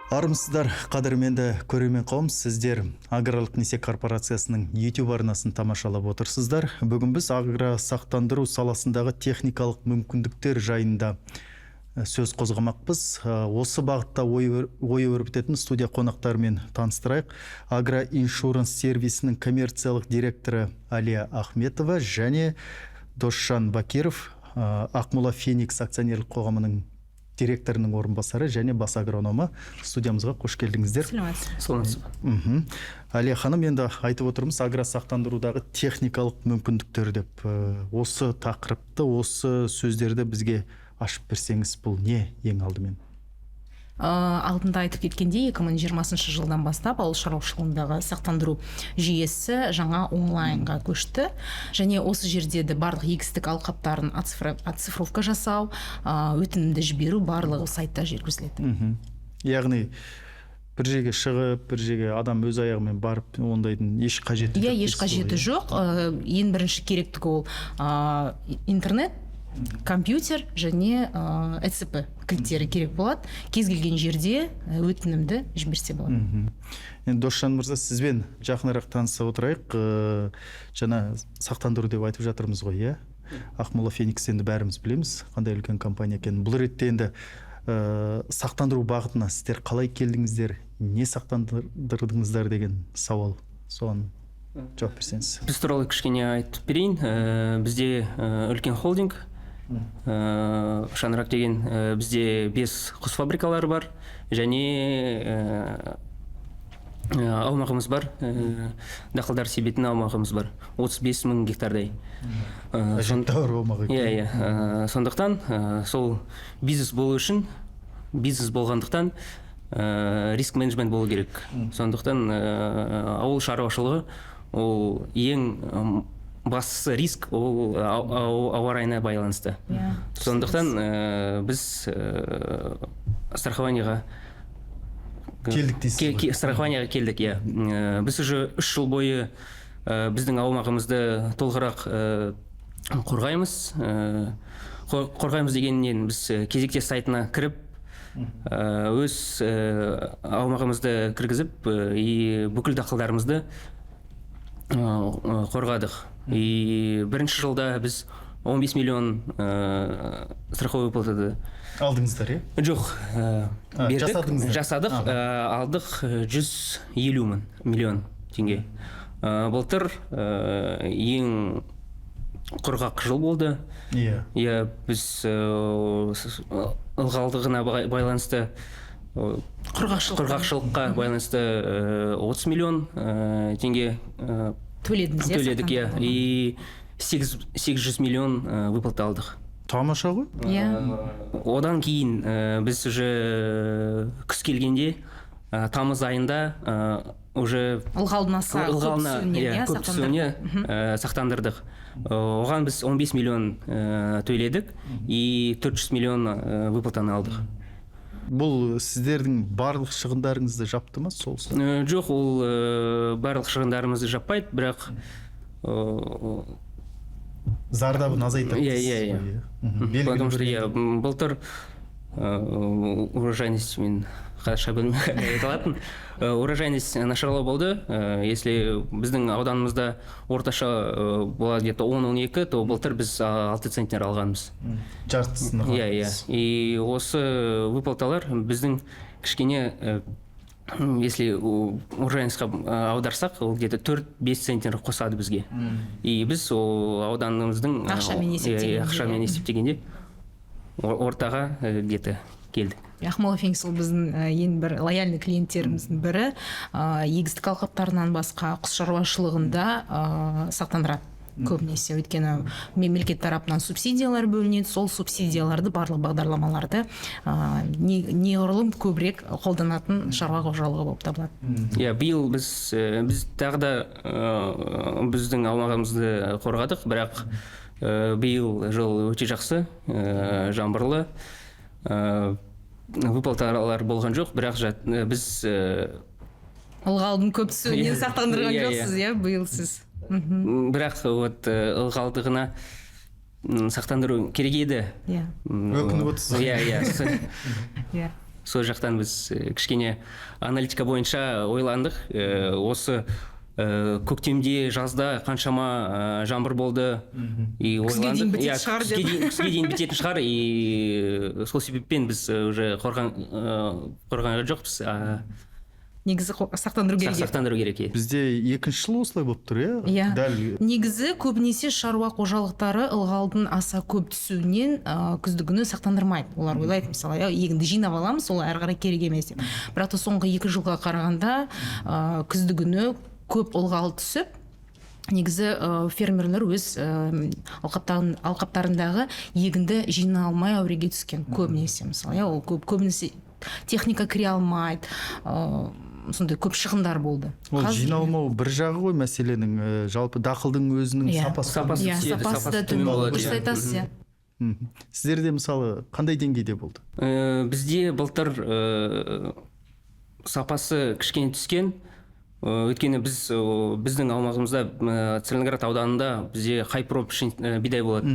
Армысыздар, қадірменді көрермен қауым! Сіздер Аграрлық несие корпорациясының YouTube арнасын тамашалап отырсыздар. Бүгін біз агросақтандыру саласындағы техникалық мүмкіндіктер жайында сөз қозғамақпыз. Осы бағытта ой өрбітетін студия қонақтарымен таныстырайық. Агро Иншуранс сервисінің коммерциялық директоры Алия Ахметова және Досжан Бакиров, Ақмола Феникс акционерлік қоғамының директорының орынбасары және бас агрономы. Студиямызға қош келдіңіздер! Сәлеметсіз. Саламатсыз ба? Алия ханым, енді айтып отырмыз агросақтандырудағы техникалық мүмкіндіктер деп. Осы тақырыпты, осы сөздерді бізге ашып берсеңіз, бұл не ең алдымен? Алдында айтып кеткендей, 2020 жылдан бастап ауыл шаруашылығындағы сақтандыру жүйесі жаңа онлайнға көшті және осы жерде де барлық егістік алқаптарын оцифровка жасау, өтінімді жіберу, барлығы сайтта жүргізіледі. Яғни бір жерге шығып, бір жерге адам өз аяғымен барып, ондайдың еш қажеті Иә, жоқ еш дейсіз ғой, қажеті иә? жоқ. Ең бірінші керектігі ол интернет, компьютер және ЭЦП кілттері керек болады. Кез келген жерде өтінімді жіберсе болады. Енді, Досжан мырза, сізбен жақынырақ таныса отырайық. Жаңа сақтандыру деп айтып жатырмыз ғой, иә? Ақмола Феникс, енді бәріміз білеміз қандай үлкен компания екенін. Бұл ретте енді сақтандыру бағытына сіздер қалай келдіңіздер, не сақтандырдыңыздар деген сауал, соған жауап берсеңіз. Біз туралы кішкене айтып берейін. Бізде үлкен холдинг, Шаңырақ деген. Бізде бес құс фабрикалары бар және аумағымыз бар, дақылдар себетін аумағымыз бар, 35 мың гектардай. Әжептәуір аумақ екен. Иә, сондықтан сол бизнес болу үшін, бизнес болғандықтан, риск менеджмент болу керек. Сондықтан ауыл шаруашылығы ол ең бастысы риск ол ауа райына байланысты. Сондықтан біз страхованияға келдік дейсіз ғой. Страхованияға келдік, иә. Біз уже 3 жыл бойы біздің аумағымызды толығырақ қорғаймыз. Қорғаймыз дегеннен біз кезекте сайтына кіріп, өз аумағымызды кіргізіп и бүкіл дақылдарымызды қорғадық. И бірінші жылда біз 15 миллион страховой выплатады алдыңыздар, иә? Жоқ, бердік. Жасадыңыздар. Жасадық, алдық 150 мың миллион теңге. Былтыр ең құрғақ жыл болды. Иә, біз ылғалдығына байланысты Құрғақшылық. Құрғақшылыққа байланысты 30 миллион теңге төледіңіз, иә? Төледік, иә. Сақтандыру. И 800 миллион выплата алдық. Тамаша ғой. Одан кейін біз уже күз келгенде, тамыз айында уже ылғалдың аса көп ылғалына түсуінен, иә, иә, көп түсуіне сақтандырдық. Оған біз 15 миллион төледік и 400 миллион выплатаны алдық. Бұл сіздердің барлық шығындарыңызды жапты ма сол? Жоқ, ол барлық шығындарымызды жаппайды, бірақ зардабын азайтады Иә, дейсіз иә, ғой, иә. иә? Белгілі Потому что бір иә, былтыр урожайность, мен қазақша білмей айта алатын, урожайность нашарлау болды. Если біздің ауданымызда орташа болады где то 10-12, то былтыр біз 6 центнер алғанбыз. Жартысын. Иә, и осы выплаталар біздің кішкене если урожайностьқа аударсақ, ол где то 4-5 центнер қосады бізге. И біз ол ауданымыздың Ақшамен иә, есептегенде, ақшамен иә. Есептегенде ортаға где то келдік. Ақмола Феникс ол біздің ең бір лояльный клиенттеріміздің бірі. Егістік алқаптарынан басқа құс шаруашылығында сақтандырады көбінесе, өйткені мемлекет тарапынан субсидиялар бөлінеді. Сол субсидияларды, барлық бағдарламаларды неғұрлым көбірек қолданатын шаруа қожалығы болып табылады. Иә, биыл біз тағы да біздің аумағымызды қорғадық, бірақ биыл жыл өте жақсы, жаңбырлы, выплаталар болған жоқ, бірақ біз Ылғалдың көп түсуінен сақтандырған Иә, иә. жоқсыз, иә, биыл сіз? Бірақ вот ылғалдығына сақтандыру керек еді. Иә. Өкініп отырсыз. Иә. Иә. Сол жақтан біз кішкене аналитика бойынша ойландық. Осы көктемде, жазда қаншама жаңбыр болды. И Күзге дейін ойландық, бітетін иә, шығар күзге деп. Күзге дейін бітетін шығар. И сол себеппен біз уже қорған жоқпыз. Негізі сақтандыру керек еді. Сақтандыру керек, иә. Бізде екінші жыл осылай болып тұр, иә? Иә. Дәл. Негізі көбінесе шаруа қожалықтары ылғалдың аса көп түсуінен күздігүні сақтандырмайды. Олар ойлайды, мысалы, иә, егінді жинап аламыз, ол әрі қарай керек емес деп. Бірақ та соңғы 2 жылға қарағанда күздігүні көп ылғал түсіп, негізі фермерлер өз алқаптарындағы егінді жинай алмай әуреге түскен көбінесе. Мысалы, иә, ол көп, көбінесе техника кіре алмайды, сондай көп шығындар болды. Ол жиналмау бір жағы ғой мәселенің, жалпы дақылдың өзінің сапасы. Сапасы Иә, түседі, сапасы да сапасы төмен төмен болады, дұрыс иә. айтасыз, иә. Сіздерде, мысалы, қандай деңгейде болды? Бізде былтыр сапасы кішкене түскен. Өйткені біз біздің аумағымызда, Целиноград ауданында бізде хайпро бидай болады.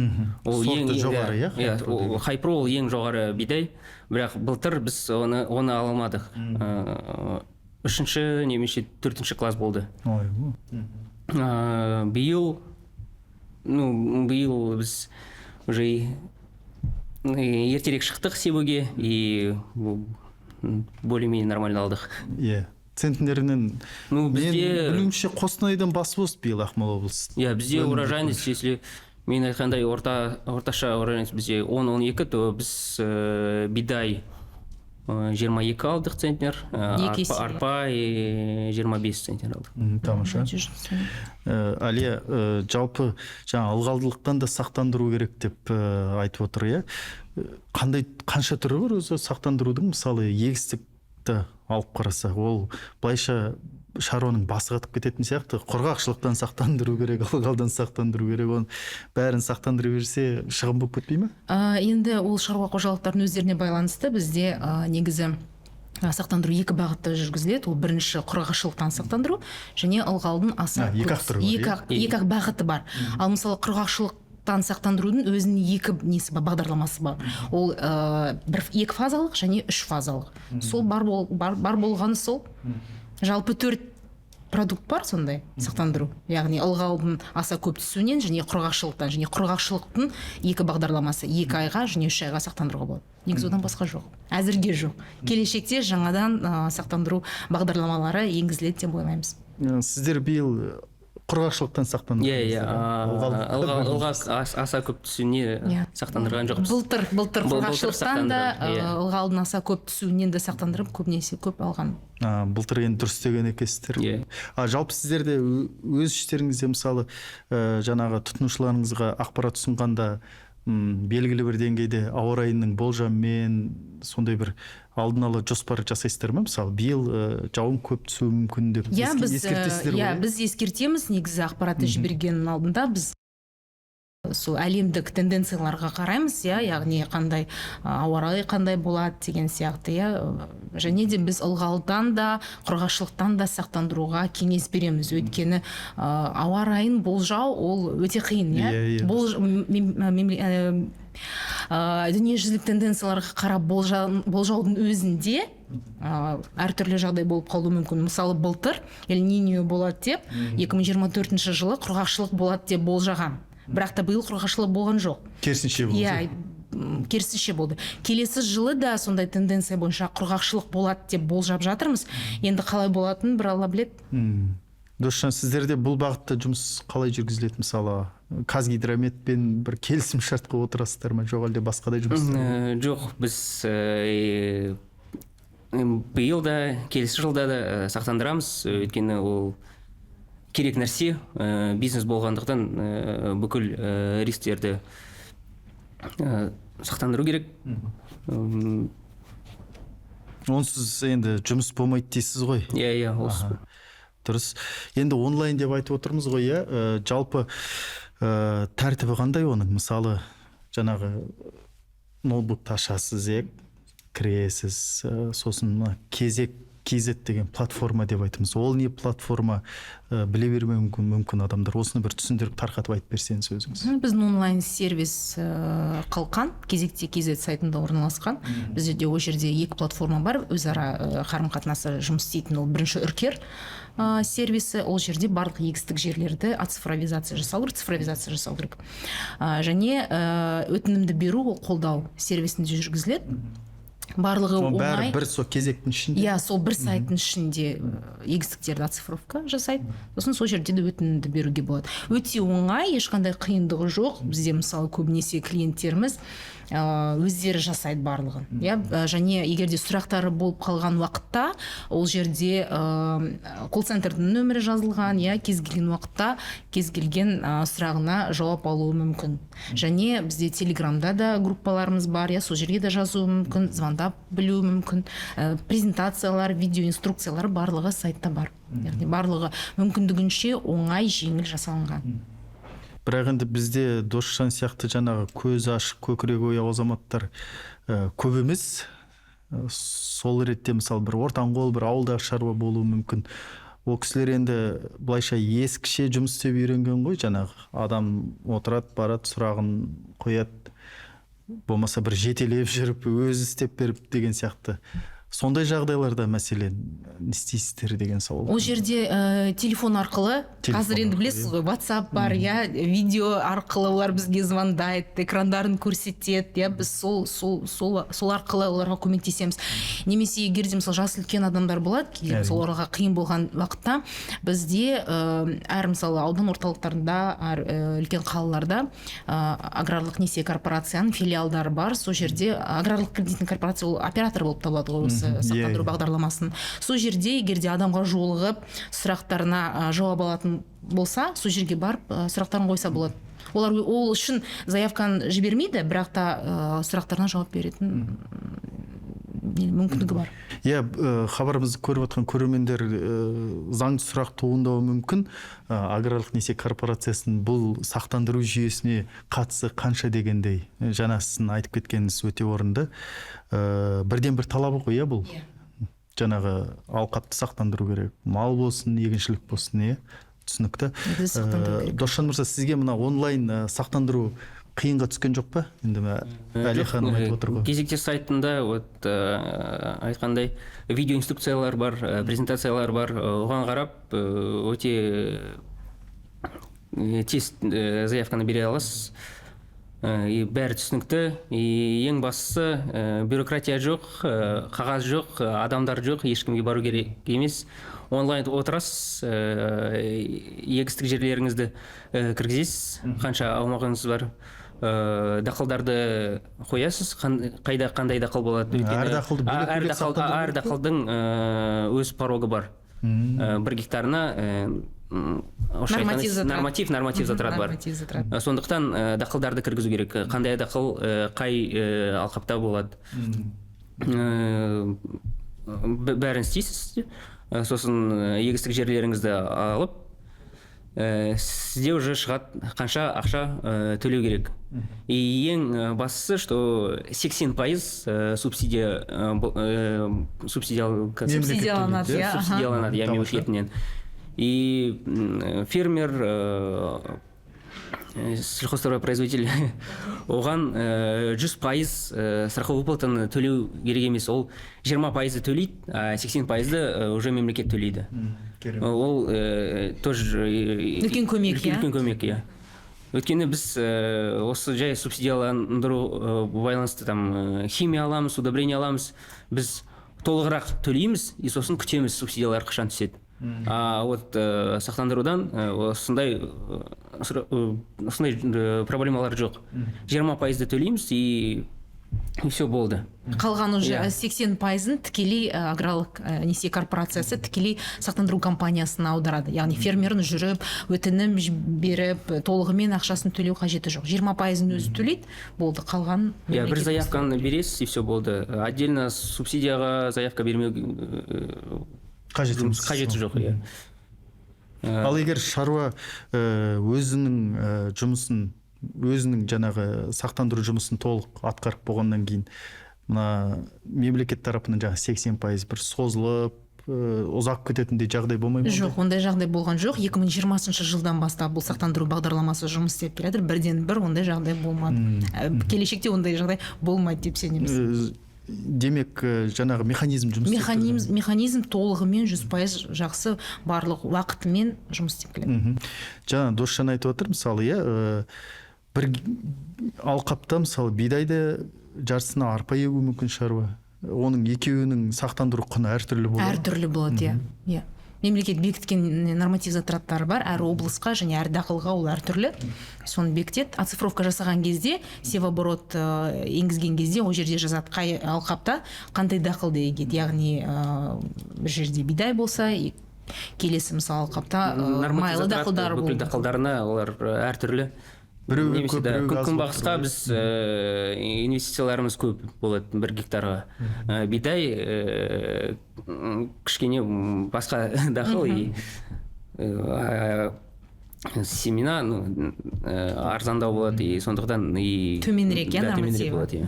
Ол Сорты ең жоғары, иә, иә, хайпро ол деген. Хайпро ол ең жоғары бидай, бірақ былтыр біз оны ала алмадық. Үшінші немесе төртінші класс болды. Ой. Биыл, ну, биыл біз уже ертерек шықтық себуге и более-менее нормально алдық. Иә, центнерінен. Ну, мен бізде білуімше, Қостанайдан басып озды биыл Ақмола облысы. Иә, бізде урожайность, если мен айтқандай, орташа урожайность бізде 10-12, то біз бидай 22 алдық центнер, Екі арпа, есе. арпа 25 центнер алдық. Тамаша. Әлия, жалпы жаңа ылғалдылықтан да сақтандыру керек деп айтып отыр, иә. Қандай, қанша түрі бар өзі сақтандырудың? Мысалы, егістікті алып қарасақ, ол былайша шаруаның басы қатып кететін сияқты. Құрғақшылықтан сақтандыру керек, ылғалдан сақтандыру керек, оның бәрін сақтандыра берсе, шығын болып кетпей ме? Енді ол шаруа қожалықтарының өздеріне байланысты. Бізде негізі сақтандыру екі бағытта жүргізіледі. Ол бірінші құрғақшылықтан сақтандыру және ылғалдың аса А, екі көп- ақ түрі бар, екі иә? ақ, екі ақ бағыты бар. Ал мысалы, құрғақшылықтан сақтандырудың өзінің екі несі бар, бағдарламасы бар. Ол бір екі фазалық және үш фазалық. Сол бар болғаны сол. Жалпы төрт продукт бар сондай сақтандыру, яғни ылғалдың аса көп түсуінен және құрғақшылықтан, және құрғақшылықтың екі бағдарламасы: 2 айға және 3 айға сақтандыруға болады. Негізі одан басқа жоқ, әзірге жоқ. Келешекте жаңадан сақтандыру бағдарламалары енгізіледі деп ойлаймыз. Сіздер биыл құрғақшылықтан сақтандырдыңыздар, Иә, ылғал аса көп түсуіне сақтандырған жоқпыз. Былтыр Былтыр құрғақшылықтан да, сақтандырған, иә. ылғалдың аса көп түсуінен де сақтандырып, көбінесе көп алған. А, былтыр енді дұрыс істеген екенсіздер. Иә. А жалпы сіздерде өз іштеріңізде, мысалы, жаңағы тұтынушыларыңызға ақпарат ұсынғанда белгілі бір деңгейде ауа райының болжамымен сондай бір алдын ала жоспар жасайсыздар ма? Мысалы, биыл жауын көп түсуі мүмкін деп Иә, біз ескертесіздер иә, ғой? біз ескертеміз. Негізі ақпаратты жібергеннің алдында біз сол әлемдік тенденцияларға қараймыз, иә, яғни қандай ауа райы қандай болады деген сияқты, иә. Және де біз ылғалдан да, құрғақшылықтан да сақтандыруға кеңес береміз, өйткені ауа райын болжау ол өте қиын, иә. Иә, иә. Дүниежүзілік тенденцияларға қарап болжаудың өзінде әртүрлі жағдай болып қалуы мүмкін. Мысалы, былтыр Эль Ниньо болады деп, 2024 жылы құрғақшылық болады деп болжаған, бірақ та биыл құрғақшылық болған жоқ. Керісінше болды. Иә, керісінше болды. Келесі жылы да сондай тенденция бойынша құрғақшылық болады деп болжап жатырмыз. Енді қалай болатынын бір Алла біледі. Досжан, сіздерде бұл бағытта жұмыс қалай жүргізіледі? Мысалы, Қазгидрометпен бір келісім шартқа отырасыздар ма, жоқ әлде басқадай жұмыстар ма? Жоқ, біз биыл да, келесі жылда да сақтандырамыз, өйткені ол керек нәрсе. Бизнес болғандықтан бүкіл рисктерді сақтандыру керек. Онсыз енді жұмыс болмайды дейсіз ғой. Иә, ол Аха. Дұрыс. Енді онлайн деп айтып отырмыз ғой, иә. Жалпы тәртібі қандай оның? Мысалы, жаңағы ноутбукты ашасыз, иә, кіресіз, сосын мына кезек KZ деген платформа деп айтамыз. Ол не платформа, біле бермеуі мүмкін адамдар. Осыны бір түсіндіріп, тарқатып айтып берсеңіз өзіңіз. Біздің онлайн сервис Қалқан кезекте KZ сайтында орналасқан. Бізде де ол жерде екі платформа бар, өзара қарым қатынасы жұмыс істейтін. Ол бірінші Үркер сервисі. Ол жерде барлық егістік жерлерді оцифровизация жасау керек, цифровизация жасау керек. Және өтінімді беру, ол Қолдау сервисінде жүргізіледі. Барлығы Соның бәрі оңай. бір сол кезектің ішінде. Иә, сол бір сайттың ішінде егістіктерді оцифровка жасайды, сосын сол жерде де өтінімді беруге болады. Өте оңай, ешқандай қиындығы жоқ. Бізде, мысалы, көбінесе клиенттеріміз өздері жасайды барлығын, иә. Және егер де сұрақтары болып қалған уақытта, ол жерде колл центрдің нөмірі жазылған, иә, кез келген уақытта кез келген сұрағына жауап алуы мүмкін. Және бізде Телеграмда да группаларымыз бар, иә, сол жерге де жазуы мүмкін, звондап білуі мүмкін. Презентациялар, видео инструкциялар барлығы сайтта бар, яғни барлығы мүмкіндігінше оңай, жеңіл жасалынған. Бірақ енді бізде Досжан сияқты жаңағы көзі ашық, көкірегі ояу азаматтар көп емес. Сол ретте, мысалы, бір ортаңқол, бір ауылдағы шаруа болуы мүмкін. Ол кісілер енді былайша ескіше жұмыс істеп үйренген ғой. Жаңағы адам отырады, барады, сұрағын қояды, болмаса бір жетелеп жүріп, өзі істеп беріп деген сияқты. Сондай жағдайларда, мәселен, не істейсіздер деген сауал. Ол жерде телефон арқылы. Телефон Қазір енді арқылы, білесіз ғой, WhatsApp бар, иә, видео арқылы олар бізге звондайды, экрандарын көрсетеді, иә, біз сол арқылы оларға көмектесеміз. Немесе егер де, мысалы, жасы үлкен адамдар болады кейде, мысалы, оларға қиын болған уақытта бізде әр, мысалы, аудан орталықтарында, әр үлкен қалаларда аграрлық несие корпорацияның филиалдары бар. Сол жерде аграрлық кредитный корпорация, ол оператор болып табылады ғой осы сақтандыру Иә, иә. бағдарламасын. Сол жерде егер де адамға жолығып, сұрақтарына жауап алатын болса, сол жерге барып, сұрақтарын қойса болады. Олар ол үшін заявканы жібермейді, бірақ та сұрақтарына жауап беретін мүмкіндігі бар. Иә, хабарымызды көріп жатқан көрермендер, заңды сұрақ туындауы мүмкін. Аграрлық несие корпорациясының бұл сақтандыру жүйесіне қатысы қанша дегендей. Жаңа сіздің айтып кеткеніңіз өте орынды. Бірден бір талабы ғой, иә, бұл. Иә. Жаңағы алқапты сақтандыру керек. Мал болсын, егіншілік болсын, иә. Түсінікті. Негізі сақтандыру керек. Досжан мырза, сізге мына онлайн сақтандыру қиынға түскен жоқ па? Енді мына Әли Жоқ, ханым айтып отыр ғой. Кезекте сайтында вот айтқандай видео инструкциялар бар, презентациялар бар. Оған қарап өте тез заявканы бере аласыз. И бәрі түсінікті. И ең бастысы, бюрократия жоқ, қағаз жоқ, адамдар жоқ, ешкімге бару керек емес. Онлайн отырасыз, егістік жерлеріңізді кіргізесіз, қанша аумағыңыз бар, дақылдарды қоясыз, қайда қандай дақыл болады. Әр Өйткені дақылды бөлек әр бөлек дақыл, сақтандыру әр керек пе? дақылдың өз порогы бар. 1 гектарына орысша Норматив айтқанда, затрат. Норматив затрат бар. Норматив затрат. Сондықтан дақылдарды кіргізу керек. Қандай дақыл қай алқапта болады. Бәрін істейсіз. Сосын егістік жерлеріңізді алып, сізде уже шығады қанша ақша төлеу керек. И ең бастысы, что 80% субсидия Мемлекет Субсидияланады, төлейді, иә, аха. субсидияланады, иә, мемлекетінен. И фермер, сельхозтоваропроизводитель, оған 100% страховой выплатаны төлеу керек емес. Ол 20%-ды төлейді, а 80%-ды уже мемлекет төлейді. Керемет. Ол тоже Үлкен көмек, иә? Үлкен көмек, иә. Өйткені біз осы жай субсидияландыру байланысты там химия аламыз, удобрение аламыз, біз толығырақ төлейміз и сосын күтеміз, субсидиялар қашан түседі. А вот сақтандырудан осындай проблемалар жоқ. 20%-ды төлейміз и все, болды. Қалған уже Иә. 80%-ын тікелей аграрлық несие корпорациясы тікелей сақтандыру компаниясына аударады. Яғни фермердің жүріп, өтінім беріп, толығымен ақшасын төлеу қажеті жоқ. 20%-ын өзі төлейді, болды, қалған Иә, бір мемлекет. заявканы бересіз и все, болды. Отдельно субсидияға заявка бермеу Қажет емес. Қажеті жоқ, иә. Ал егер шаруа өзінің жұмысын, өзінің жаңағы сақтандыру жұмысын толық атқарып болғаннан кейін, мына мемлекет тарапынан жаңағы 80% бір созылып ұзап кететіндей жағдай болмай ма? Жоқ, ондай жағдай болған жоқ. 2020 жылдан бастап бұл сақтандыру бағдарламасы жұмыс істеп келе жатыр. Бірден бір ондай жағдай болмады. Келешекте ондай жағдай болмайды деп сенеміз. Демек, жаңағы механизм жұмыс істеп тұр. Механизм толығымен 100% жақсы, барлық уақытымен жұмыс істеп келеді. Жаңа Досжан айтып отыр, мысалы, иә, бір алқапта, мысалы, бидайды, жартысына арпа егуі мүмкін шаруа. Оның екеуінің сақтандыру құны әртүрлі болады. Әртүрлі болады, иә. Мемлекет бекіткен норматив затраттары бар әр облысқа және әр дақылға, ол әртүрлі, соны бекітеді. Оцифровка жасаған кезде, севооборот енгізген кезде ол жерде жазады, қай алқапта қандай дақылды егеді, яғни бір жерде бидай болса, келесі, мысалы, алқапта Норматив майлы затрат дақылдар бүкіл болуы. дақылдарына олар әртүрлі. Біреуге Немесе көп, да, біреуге аз болып күнбағысқа тұр. біз инвестицияларымыз көп болады бір гектарға. Бидай кішкене басқа дақыл и семена, ну, арзандау болады и сондықтан и Төменірек, иә, да, төменірек нормативі. болады, иә.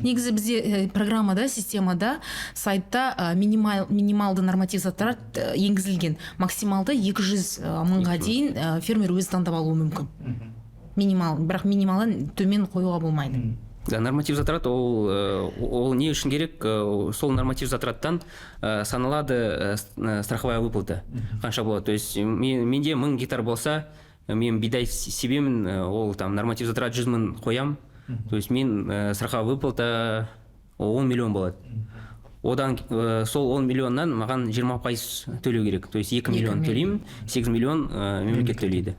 Негізі бізде программада, системада, сайтта минималды норматив затрат енгізілген. Максималды 200 мыңға дейін фермер өзі таңдап алуы мүмкін минимал, бірақ минималдан төмен қоюға болмайды. Да, норматив затрат ол не үшін керек? Сол норматив затраттан саналады страховая выплата қанша болады. То есть менде 1000 гектар болса, мен бидай себемін, ол там норматив затрат 100 000 қоям, то есть мен страховая выплата 10 миллион болады. Одан сол 10 миллионнан маған 20% төлеу керек, то есть 2 миллион миллион. төлеймін, 8 миллион мемлекет төлейді.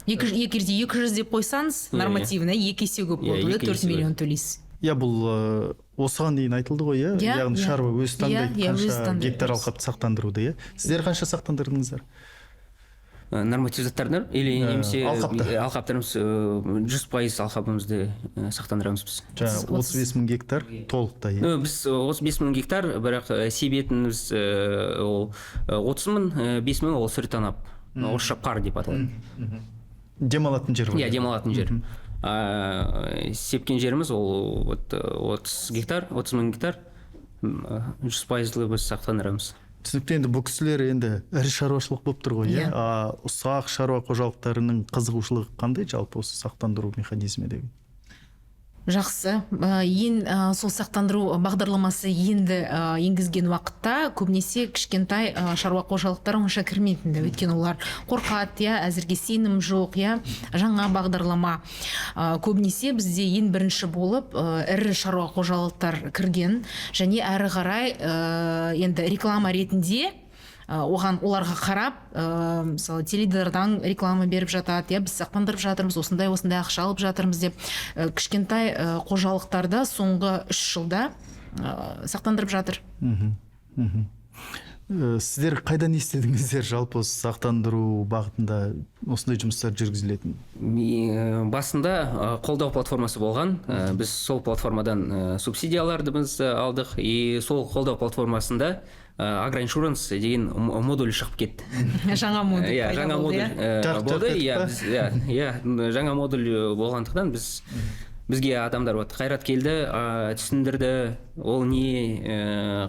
Егер де 200 деп қойсаңыз, Иә, иә. нормативный екі есе көп Иә, болады, екі 4 есе миллион төлейсіз. Иә, бұл осыған дейін айтылды ғой, иә? Иә, Яғни иә. шаруа өзі таңдайды, Иә, өзі қанша таңдайды. гектар алқапты сақтандыруды, иә. Сіздер қанша сақтандырдыңыздар? Норматив заттарды или немесе алқапты. Алқаптарымыз, 100% алқабымызды сақтандырамыз біз. Жаңа 35 000 гектар толықтай, иә? Ну, біз 35 000 гектар, бірақ себетініміз ол 30 000, 5 000 ол сүр танап, орысша пар деп аталады. Демалатын жер ғой. Иә, демалатын жер. Сепкен жеріміз ол вот 30 гектар, 30 000 гектар, 100%-лы біз сақтандырамыз. Түсінікті. Енді бұл кісілер енді ірі шаруашылық болып тұр ғой, иә? Иә. А ұсақ шаруа қожалықтарының қызығушылығы қандай жалпы осы сақтандыру механизмі деген? Жақсы. Ең сол сақтандыру бағдарламасы енді енгізген уақытта көбінесе кішкентай шаруа қожалықтары онша кірмейтін, өйткені олар қорқады, иә, әзірге сенім жоқ, иә, жаңа бағдарлама. Көбінесе бізде ең бірінші болып ірі шаруа қожалықтар кірген және әрі қарай енді реклама ретінде оған, оларға қарап, мысалы, теледидардан реклама беріп жатады, иә, біз сақтандырып жатырмыз, осындай осындай ақша алып жатырмыз деп. Кішкентай қожалықтарда соңғы 3 жылда сақтандырып жатыр. мхм мхм Сіздер қайдан естідіңіздер жалпы осы сақтандыру бағытында осындай жұмыстар жүргізілетінін? Басында қолдау платформасы болған. Біз сол платформадан субсидияларды біз алдық, и сол қолдау платформасында агроиншуранс деген модуль шығып кетті. Жаңа модуль Иә, пайда жаңа болды, модуль иә? Жарқ болды. етті Иә. па? Біз, иә, жаңа модуль болғандықтан бізге адамдар, вот Қайрат келді, түсіндірді, ол не,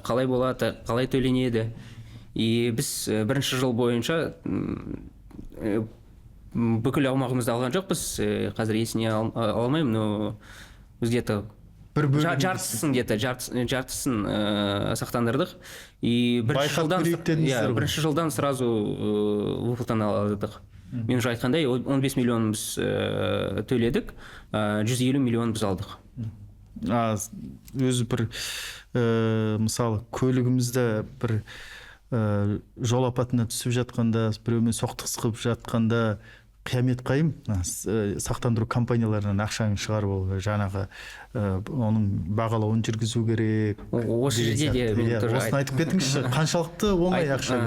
қалай болады, қалай төленеді. И біз бірінші жыл бойынша бүкіл аумағымызды алған жоқпыз, қазір есіне ала алмаймын, но біз где то бір бөлігін. Жартысын, где то жартысын сақтандырдық и бірінші Байқап жылдан көрейік дедіңіздер иә ғой. Бірінші жылдан сразу выплатаны алдық. Мен уже айтқандай, 15 миллион біз төледік, 150 миллион біз алдық. А өзі бір мысалы, көлігімізді бір жол апатына түсіп жатқанда, біреумен соқтығысып жатқанда қиямет қайым мына сақтандыру компанияларынан ақшаны шығарып алу, жаңағы оның бағалауын жүргізу керек Осы деген жерде де сияқты. мен Иә, тоже осыны айтып кетіңізші, қаншалықты оңай ақша?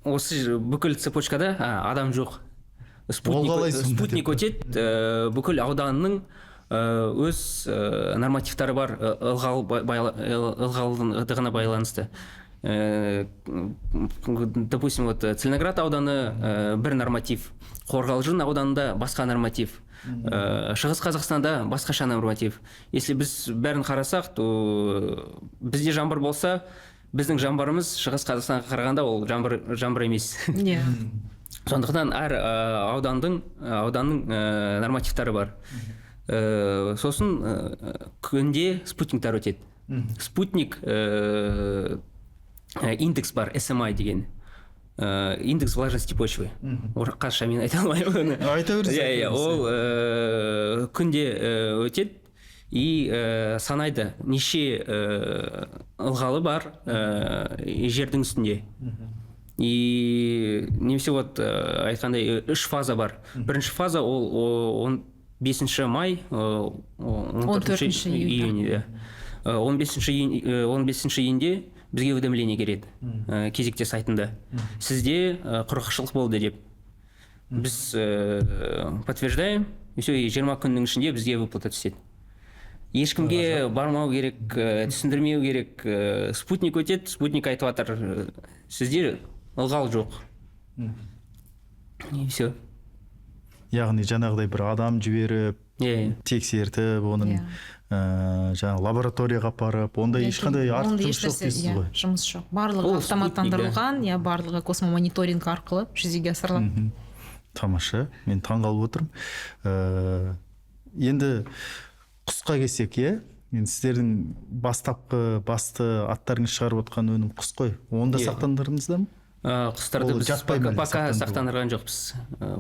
Осы бүкіл цепочкада адам жоқ. Спутник, Ол қалай сонда? Спутник өтеді, бүкіл ауданның өз нормативтары бар, ылғалдығына байланысты. Допустим, вот Целиноград ауданы бір норматив, Қорғалжын ауданында басқа норматив, Шығыс Қазақстанда басқаша норматив. Если біз бәрін қарасақ, то бізде жаңбыр болса Біздің жаңбырымыз Шығыс Қазақстанға қарағанда ол жаңбыр жаңбыр емес. Сондықтан әр ауданның нормативтары бар. Сосын күнде спутниктар өтеді. Спутник индекс бар, SMI деген. Индекс влажности почвы. Қазақша мен айта алмаймын оны. Айта беріңіз. Иә, Айта иә, беріңіз. Ол күнде өтеді и санайды, неше ылғалы бар жердің үстінде. И немесе вот айтқандай, үш фаза бар. Бірінші фаза ол 15 май, 14 14 июнь, иә. 15 июнь, 15 июньде бізге уведомление келеді кезекте сайтында: сізде құрғақшылық болды деп. Біз подтверждаем, и все, и 20 күннің ішінде бізге выплата түседі. Ешкімге бармау керек, түсіндірмеу керек. Спутник өтеді, спутник айтып жатыр: сізде ылғал жоқ, и все. Яғни жаңағыдай бір адам жіберіп, иә иә тексертіп, оның жаңағы лабораторияға апарып, ондай ешқандай артық Ондай жұмыс жоқ ешнәрсе, дейсіз иә, ғой. Жұмыс жоқ, барлығы Ол автоматтандырылған, иә, барлығы космомониторинг арқылы жүзеге асырылады. Тамаша, мен таңғалып отырмын. Енді құсқа келсек, иә, енді сіздердің бастапқы басты аттарыңыз шығарып отқан өнім құс қой. Оны да сақтандырдыңыздар ма? Құстарды Ол біз жатпай ма пока, әлде пока сақтандыру? Сақтандырған жоқпыз.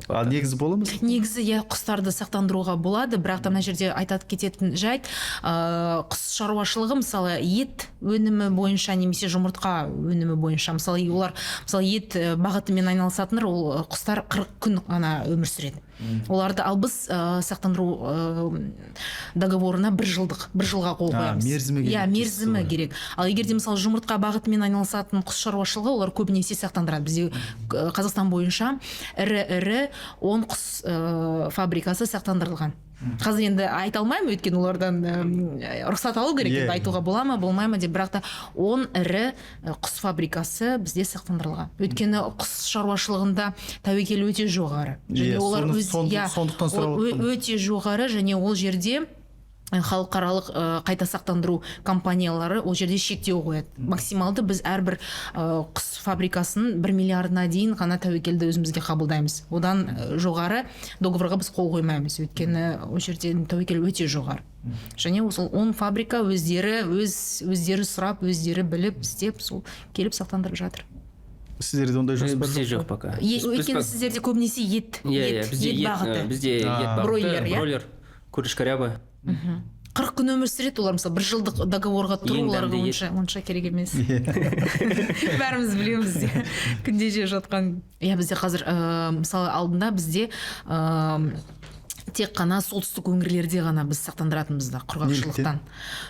А негізі бола ма? Негізі, иә, құстарды сақтандыруға болады, бірақ та мына жерде айтат кететін жайт, құс шаруашылығы, мысалы, ет өнімі бойынша немесе жұмыртқа өнімі бойынша, мысалы, олар, мысалы, ет бағытымен айналысатындар, ол құстар 40 күн ғана өмір сүреді оларды. Ал біз сақтандыру договорына бір жылдық, бір жылға қол А, қоямыз. мерзімі керек Иә, дейсіз мерзімі ғой. керек. Ал егер де, мысалы, жұмыртқа бағытымен айналысатын құс шаруашылығы, олар көбінесе сақтандырады. Бізде Қазақстан бойынша ірі ірі 10 құс фабрикасы сақтандырылған. Қазір енді айта алмаймын, өйткені олардан рұқсат алу керек енді, айтуға бола ма, болмай ма деп. Бірақ та 10 ірі құс фабрикасы бізде сақтандырылған, өйткені құс шаруашылығында тәуекел өте жоғары және Иә, олар өз иә, сондықтан сұрап отырмын. Өте жоғары және ол жерде халықаралық қайта сақтандыру компаниялары ол жерде шектеу қояды. Максималды біз әрбір құс фабрикасының 1 миллиардына дейін ғана тәуекелді өзімізге қабылдаймыз. Одан жоғары договорға біз қол қоймаймыз, өйткені ол жерде тәуекел өте жоғары. Және сол 10 фабрика өздері өздері сұрап, өздері біліп істеп, сол келіп сақтандырып жатыр. Сіздерде ондай жоспар Бізде жоқ жоқ пока. Өйткені сіздерде көбінесе ет иә иә ет, бізде ет ет бағыты. Бізде ет А. бағыты. Бройлер, иә? Бройлер, курочка ряба. 40 күн өмір сүреді олар. Мысалы, бір жылдық договорға тұру Ең оларға дәмді ет. онша керек емес, бәріміз білеміз де, күнде жеп жатқан. Иә, бізде қазір мысалы, алдында бізде тек қана солтүстік өңірлерде ғана біз сақтандыратынбыз да құрғақшылықтан,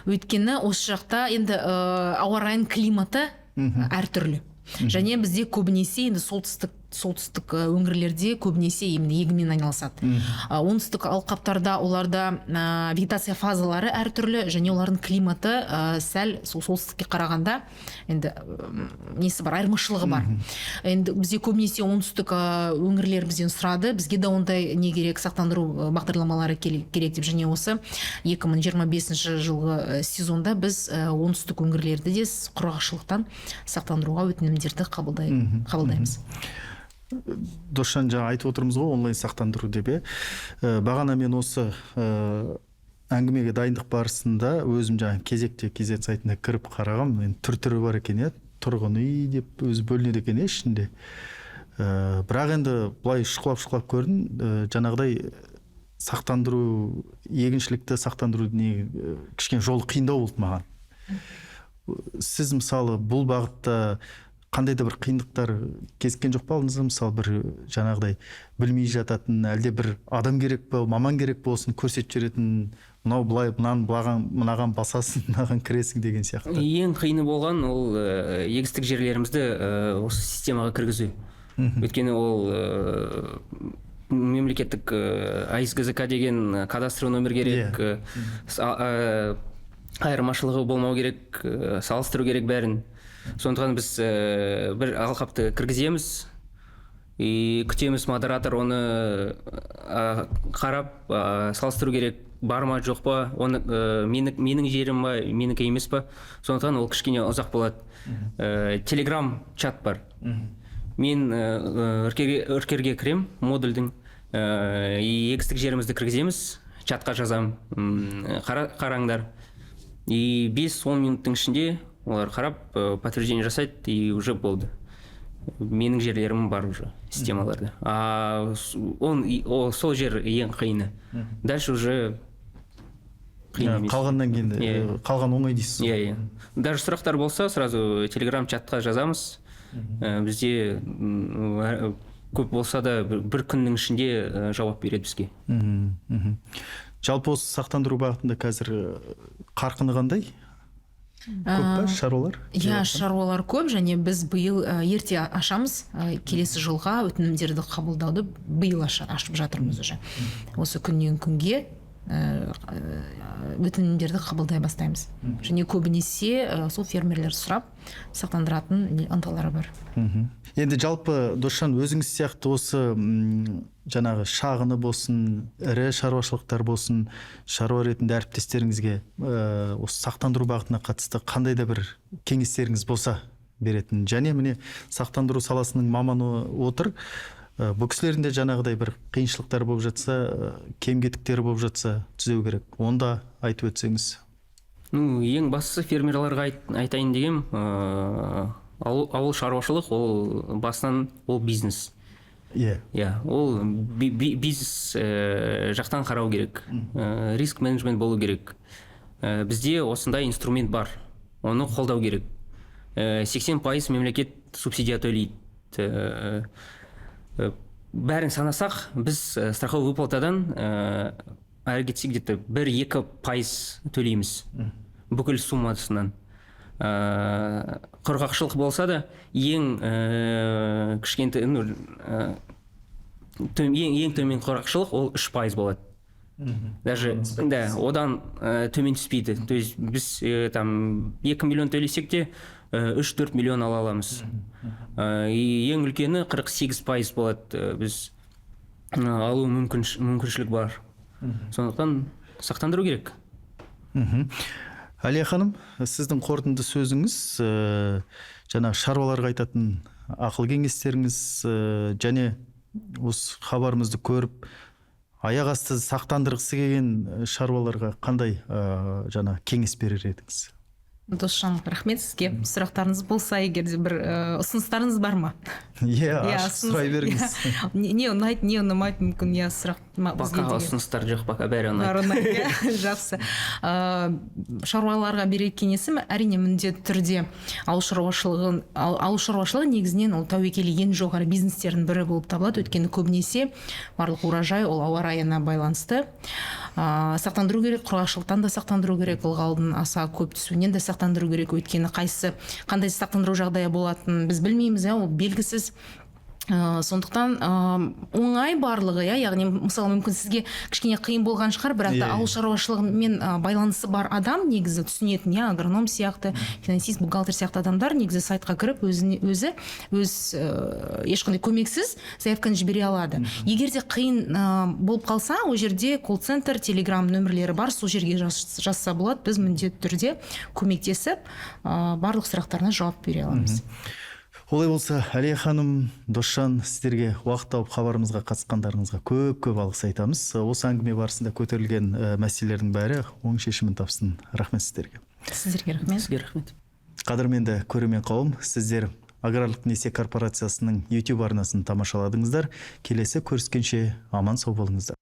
өйткені осы жақта енді ауа райының климаты әртүрлі және бізде көбінесе енді солтүстік өңірлерде көбінесе именно егінмен айналысады. Оңтүстік алқаптарда оларда вегетация фазалары әртүрлі және олардың климаты сәл сол солтүстікке қарағанда енді несі бар, айырмашылығы бар. Енді бізде көбінесе оңтүстік өңірлер бізден сұрады, бізге де ондай не керек, сақтандыру бағдарламалары керек деп. Және осы 2025 жылғы сезонда біз оңтүстік өңірлерді де құрғақшылықтан сақтандыруға өтінімдерді қабылдаймыз. Досжан, жаңа айтып отырмыз ғой онлайн сақтандыру деп, иә. Бағана мен осы әңгімеге дайындық барысында өзім жаңа кезекте kz сайтына кіріп қарағам. Енді түр түрі бар екен, иә, тұрғын үй деп өзі бөлінеді екен, иә, ішінде. Бірақ енді былай шұқылап шұқылап көрдім, жаңағыдай сақтандыру, егіншілікті сақтандыру не кішкене жолы қиындау болды маған. Сіз, мысалы, бұл бағытта қандай да бір қиындықтар кезіккен жоқ па алдыңызда? Мысалы, бір жаңағыдай білмей жататын, әлде бір адам керек па, маман керек болсын, көрсетіп жіберетін, мынау былай, мынаны былаған, мынаған басасың, мынаған кіресің деген сияқты. Ең қиыны болған ол егістік жерлерімізді осы системаға кіргізу, өйткені ол мемлекеттік АИС ГЗК деген кадастровый номер керек, айырмашылығы болмау керек, салыстыру керек бәрін. Сондықтан біз бір алқапты кіргіземіз. И күтеміз, модератор оны қарап, салыстыру керек, бар ма, жоқ па, оны менің жерім ба, менікі емес па. Сондықтан ол кішкене ұзақ болады. Телеграм чат бар. Мен Үркерге кірем модульдің, егістік жерімізді кіргіземіз, чатқа жазам: Қараңдар». И 5-10 минуттың ішінде олар қарап, подтверждение жасайды, и уже болды, менің жерлерім бар уже системаларда. А он ол сол жер ең қиыны, дальше уже қиын емес. Қалғаннан кейін Иә. Қалған оңай дейсіз ғой. Иә, даже сұрақтар болса, сразу телеграм чатқа жазамыз. Бізде көп болса да бір күннің ішінде жауап береді бізге. Жалпы осы сақтандыру бағытында қазір қарқыны қандай, көп па шаруалар? Иә, шаруалар көп, және біз биыл ерте ашамыз. Келесі жылға өтінімдерді қабылдауды биыл ашып жатырмыз уже. Осы күннен күнге өтінімдерді қабылдай бастаймыз. Және көбінесе сол фермерлер сұрап сақтандыратын ынталары бар. Енді жалпы, Досжан, өзіңіз сияқты осы жаңағы шағыны болсын, ірі шаруашылықтар болсын, шаруа ретінде әріптестеріңізге осы сақтандыру бағытына қатысты қандай да бір кеңестеріңіз болса беретін. Және міне, сақтандыру саласының маманы отыр. Бұл кісілердің де жаңағыдай бір қиыншылықтар болып жатса, кем кетіктері болып жатса, түзеу керек. Оны да айтып өтсеңіз. Ну, ең бастысы фермерларға айтайын дегем, ауыл шаруашылық ол басынан ол бизнес. Иә, ол бизнес жақтан қарау керек. Риск менеджмент болу керек. Бізде осындай инструмент бар, оны қолдау керек. 80% мемлекет субсидия төлейді. Бәрін санасақ, біз страховой выплатадан әрі кетсе где то 1-2% төлейміз бүкіл суммасынан. Құрғақшылық болса да, ең кішкентай, ну, ең төмен құрғақшылық ол 3% болады даже, да, одан төмен түспейді. То есть біз там 2 миллион төлесек те, 3-4 миллион ала аламыз. И ең үлкені 48% болады, біз алу мүмкіншілік бар. Сондықтан сақтандыру керек. Әлия ханым, сіздің қорытынды сөзіңіз, жаңағы шаруаларға айтатын ақыл кеңестеріңіз, және осы хабарымызды көріп, аяқ асты сақтандырғысы келген шаруаларға қандай жаңа кеңес берер едіңіз? Досжан, рахмет сізге. Сұрақтарыңыз болса, егер де бір ұсыныстарыңыз бар ма? Иә, Иә, ашық сұрай беріңіз. Иә. Не ұнайды, не ұнамайды, мүмкін, иә, сұрақ бізге Пока деген. ұсыныстар жоқ, пока бәрі ұнайды. Бәрі ұнайды, иә? Жақсы. Шаруаларға берер кеңесім, әрине, міндетті түрде ауыл шаруашылығы негізінен ол тәуекелі ең жоғары бизнестердің бірі болып табылады, өйткені көбінесе барлық урожай ол ауа райына байланысты. Сақтандыру керек, құрғақшылықтан да сақтандыру керек, ылғалдың аса көп түсуінен де сақтандыру керек, өйткені қайсы қандай сақтандыру жағдайы болатынын біз білмейміз, иә, ол белгісіз. Сондықтан оңай барлығы, иә, яғни, мысалы, мүмкін, сізге кішкене қиын болған шығар, бірақ та ауыл шаруашылығымен байланысы бар адам негізі түсінетін, иә, агроном сияқты, финансист, бухгалтер сияқты адамдар негізі сайтқа кіріп, өзіне өзі өз ешқандай көмексіз заявканы жібере алады. Егер де қиын болып қалса, ол жерде колл-центр, телеграм нөмірлері бар, сол жерге жазса болады. Біз міндетті түрде көмектесіп, барлық сұрақтарына жауап бере аламыз. Олай болса, Әлия ханым, Досжан, сіздерге уақыт тауып хабарымызға қатысқандарыңызға көп көп алғыс айтамыз. Осы әңгіме барысында көтерілген мәселелердің бәрі оң шешімін тапсын. Рахмет сіздерге. Сіздерге рахмет. Сізге рахмет. Қадірменді көрермен қауым, сіздер Аграрлық несие корпорациясының YouTube арнасын тамашаладыңыздар. Келесі көріскенше аман сау болыңыздар.